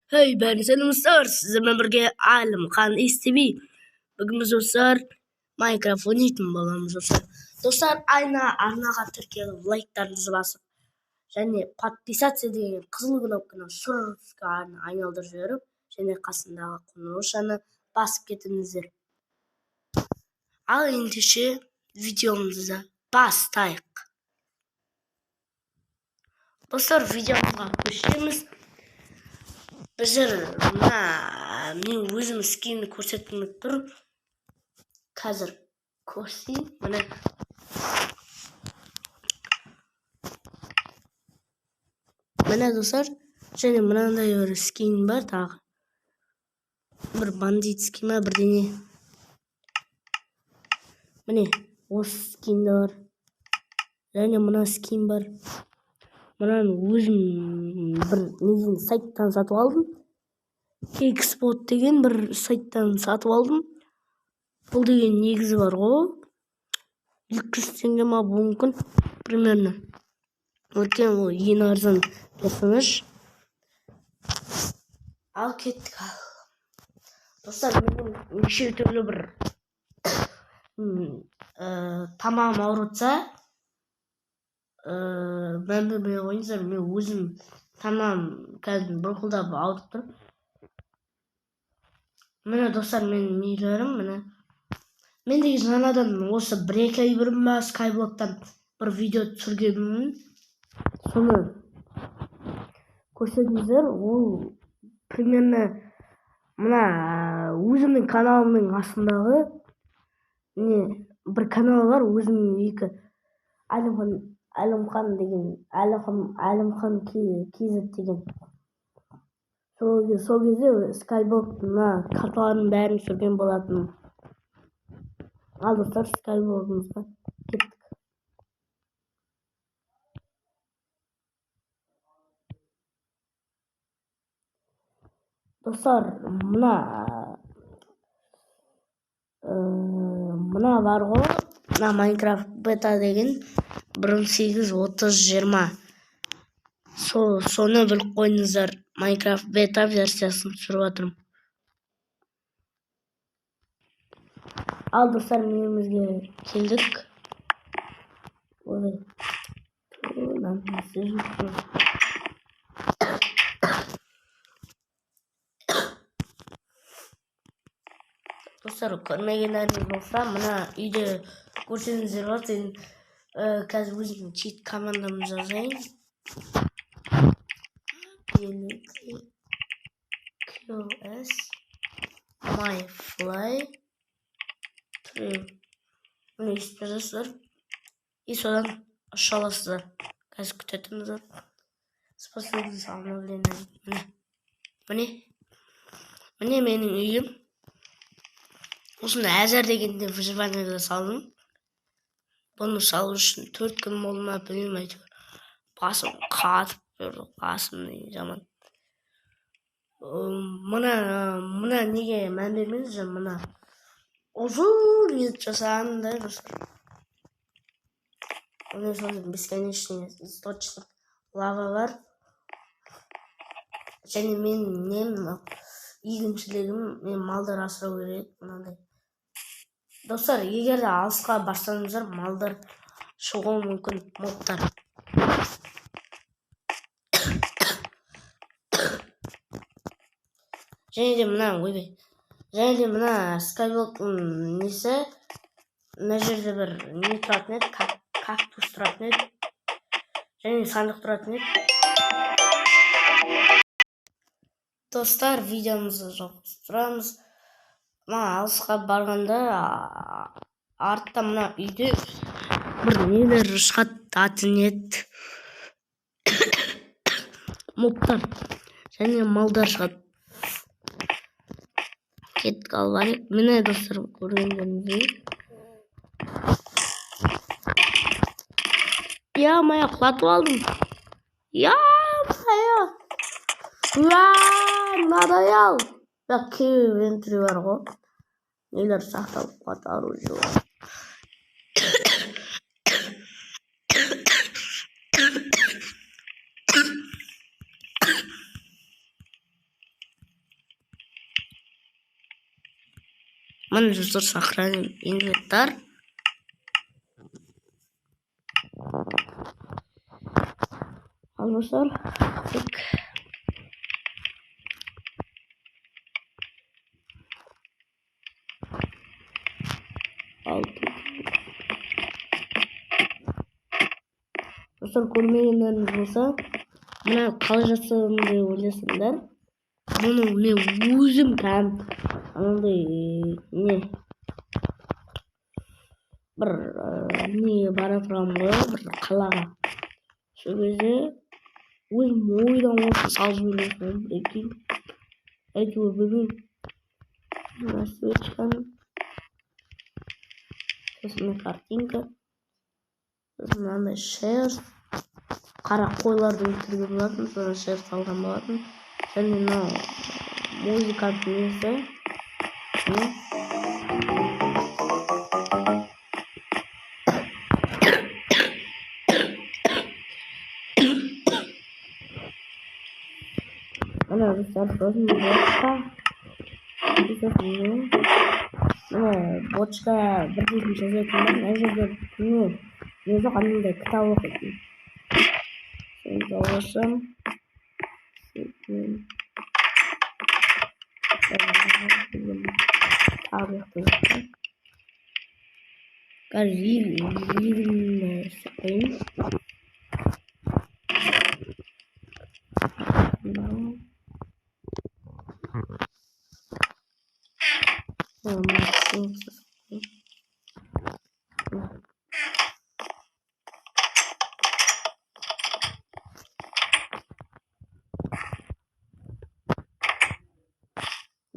Hey бәріне сәлем, достар! Сіздермен бірге Әлімхан STV. Бүгін біз, достар, Майнкрафт ойнайтын боламыз, достар. Достар, айна арнаға тіркеліп, лайктарыңызды басып, және подписаться деген қызыл кнопканы сұр түске айналдырып жіберіп, және қасындағы қоңыраушаны басып кетіңіздер. Ал ендеше видеомызды бастайық. Достар, видеомызға көшеміз. Біздер мына мен өзім скинді көрсеткім келіп тұр. Қазір көрсетейін. Міне. Міне, достар, және мынандай бір скин бар тағы. Бір бандитский ма бірдеңе. Міне, осы скин де бар. Және мына скин бар. Мынаны өзім бір неден, сайттан сатып алдым. Кейкспот деген бір сайттан сатып алдым. Бұл деген негізі бар ғой. 200 теңге ма болуы мүмкін примерно. Өйткені ол ең арзан персонаж. Ал кеттік, ал. Достар, менің неше түрлі бір тамағым ауырып, мән бермей қойыңыздар. Мен өзім тамағым кәдімгі бұрқылдап ауырып тұр. Міне, достар, менің үйлерім. Міне, мен деген жаңадан осы 1-2 ай бұрын ба Скайблоктан бір видео түсіргенмін, соны көрсеңіздер, ол примерно мына өзімнің каналымның астындағы не бір канал бар өзімнің, екі Әлімхан, Әлімхан деген, Әлімхан, Әлімхан KZ деген. Сол кезде Скайблок мына карталардың бәрін түсірген болатынмын. Ал, достар, Скайблогымызға кеттік. Достар, мына бар ғой, мына Майнкрафт бета деген 1.8.30.20, соны біліп қойыңыздар. Майнкрафт бета версиясын түсіріп жатырмын. Ал, достар, үйімізге келдік. Ой, мынаны не істеп? Достар, көрмегендеріңіз болса, мына үйде көрсеңіздер болады. Енді қазір өзімнің чит командамды жазайын. QS my fly true. Міне, өйстіп жазасыздар и содан ұша аласыздар. Қазір күте тұрыңыздар. Способность обновления. Міне, міне, міне, менің үйім. Осыны әзір дегенде выживаниеда салдым. Бұны салу үшін 4 күн болды ма, білмеймін, әйтеуір. Басым қатып тұр, басым деген жаман. Мына неге мән бермеңіздер, мына ұзын етіп жасаған да, достар. Міне, сосын бесконечный источник лава бар. Және менің нем, егіншілігім, мен малдар асырау керек мынандай. Достар, егер де алысқа барсаңыздар, малдар шығуы мүмкін, мобтар. Және де мына, ойбай, және де мына Скайблоктың несі, мына жерде бір не тұратын еді, кактус тұратын еді және сандық тұратын еді. Достар, видеомызды жалғастырамыз. Мына алысқа барғанда артта мына үйде бір нелер шығады, аты не еді, мобтар және малдар шығады. Кеттік, ал барайық. Міне, достар, көргендеріңіздей. Ё-моё, құлатып алдым. Ё-моё, уа, надоел. Бірақ кейбір инвентарь бар ғой, нелер сақталып қалады, оружие бар. Міне, достар, сохраним инвентарь. Ал, достар, так. Алты. Достар, көрмегендеріңіз болса, мына қалай жасадым деп ойласаңдар, бұны мен өзім кәдімгі анандай не бір неге бара тұрамын ғой, бір қалаға. Сол кезде өзім ойдан осы салып жіберген, прикинь. Әйтеуір білмеймін. Мына свечканы, сосын мына картинка, сосын мынандай шерсть, қара қойларды өлтіруге болатын, содан шерсть алған болатын. Және мынау музыканың несі, не? Міне, достар, сосын бочка, сосын міне бочка бірдеңе жазатын бар. Мына жерде не жоқ, анандай кітап оқитын. Соны алсам, тағы жақта. Қазір егін істеп қояйын.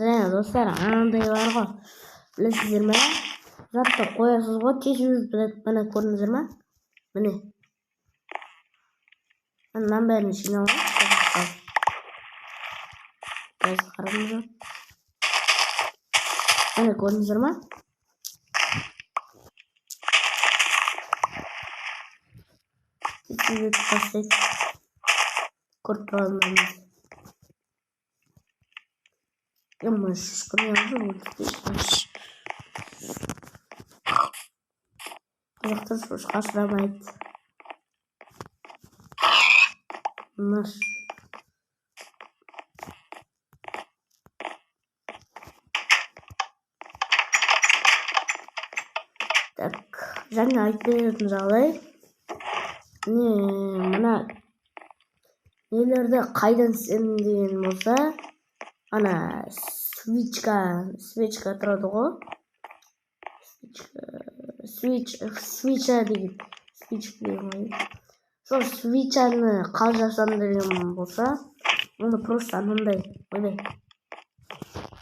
Міне, достар, анандай бар ғой, білесіздер ме? Затты қоясыз ғой, тез жүріп бітеді. Міне, көрдіңіздер ме? Міне. Мынаның бәрін жинап алайық. Қазір қараңыздар. Міне, көрдіңіздер ме? Тез жүріп тастайды. Көріп тұрғандарыңыз. Мына шошқаны алып. Қазақтар шошқа асырамайды. Наш. Так, және айтып беретін жағдай, не мына нелерді қайдан істедім деген болса, ана свечка тұрады ғой. Свечка, свеча деген, свечка деген ғой. Сол свечаны қалай жасадым деген болса, оны просто анандай, ойбай.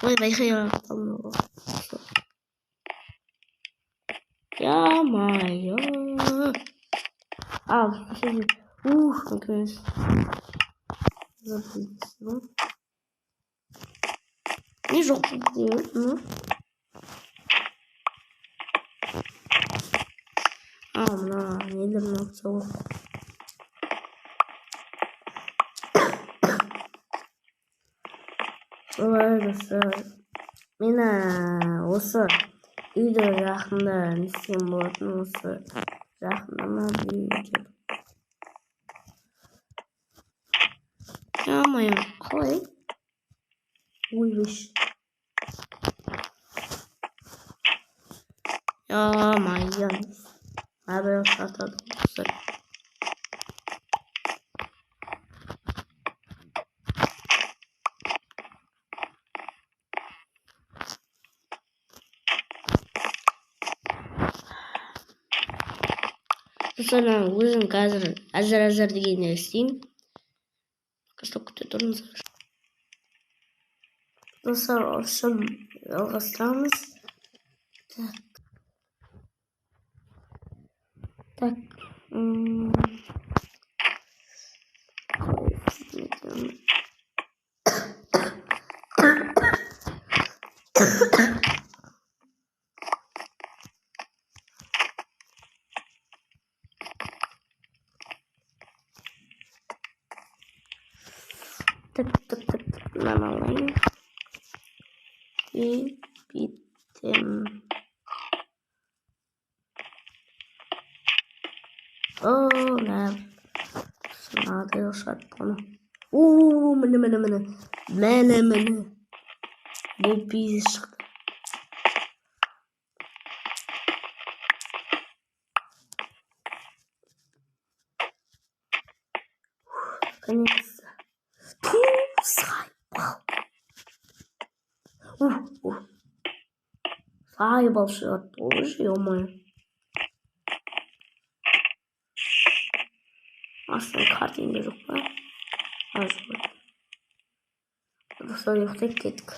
Ойбай, қалдым ғой. Ё-моё. А, ух, наконец. Забыл. Не жоқ деген, ну. А, мына нелерін алып тастау. Солай, достар. Мен осы үйді жақында не істеген болатын, осы жақында ма білмеймін. Ё-моё, қалай? Ойбай. Ё-моё. Мына сатады, достар. Достар, мен өзім қазір әзір-әзір дегенде істеймін. Пока что күте тұрыңыздар. Достар, в общем, жалғастырамыз. Так. Так. Қалай істейтін? Так, так, так, так, мынаны алайын. И бүйтіп. Тем. О, мә. Мынадай шығады бұны. О, міне, міне, міне. Міне, міне. Бұл пиздец шықты. Наконец-то. Ту, заебал. Ух, ух. Заебал шығады тоже, ё-моё. Астында картинка жоқ па? А, жоқ. Достар, ұйықтайық, кеттік.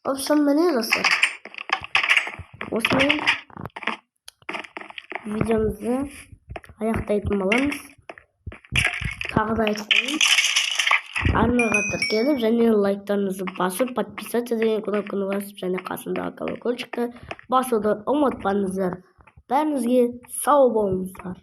В общем, міне, достар. Осымен видеомызды аяқтайтын боламыз. Тағы да айтып қояйын. Арнаға тіркеліп және лайктарыңызды басып, подписаться деген кнопканы басып және қасындағы колокольчикті басуды ұмытпаңыздар. Бәріңізге сау болыңыздар.